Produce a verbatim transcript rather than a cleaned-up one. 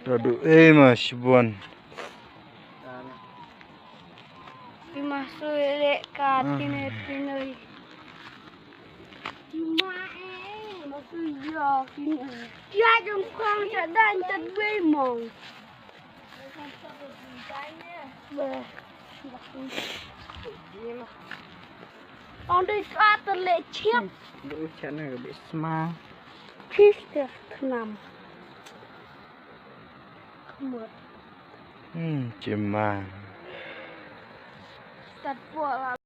Radu eh ma shibun. Pi ma su le ka tine pinoi. Ma eh ma su yo pinoi. Ya jong kong sa dan tad wei mong. Ong dei ka ta le chiap. Dei ka na ka bisma. Pis te knam. Kmut. Hmm, chima. Tat po la.